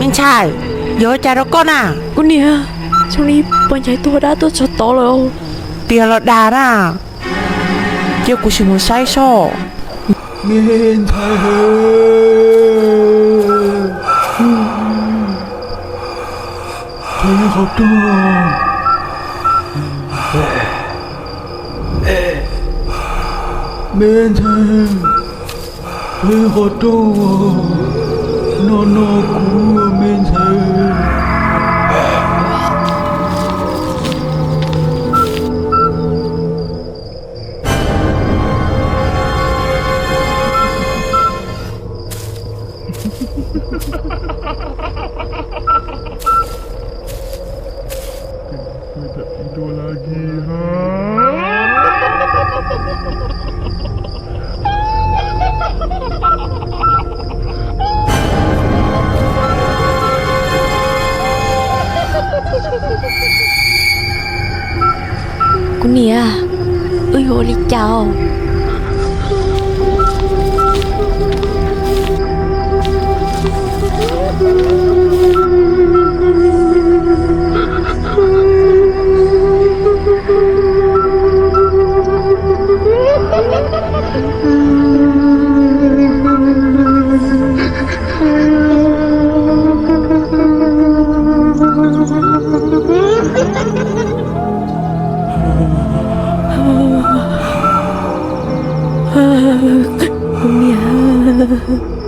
Ntxhais, yuav ua cas rau koj na? Kuv niam, zoo li pog Nchaiv tua dab tuaj txog tod lawm. Tiag los dag na? Cia kuv sim mus saib soj. Me ntxhais, qhov rooj, me ntxhais, qhov rooj, no no kuv me ntxhais. Kuv niam, wb yuav ua li cas os? Kuv niam.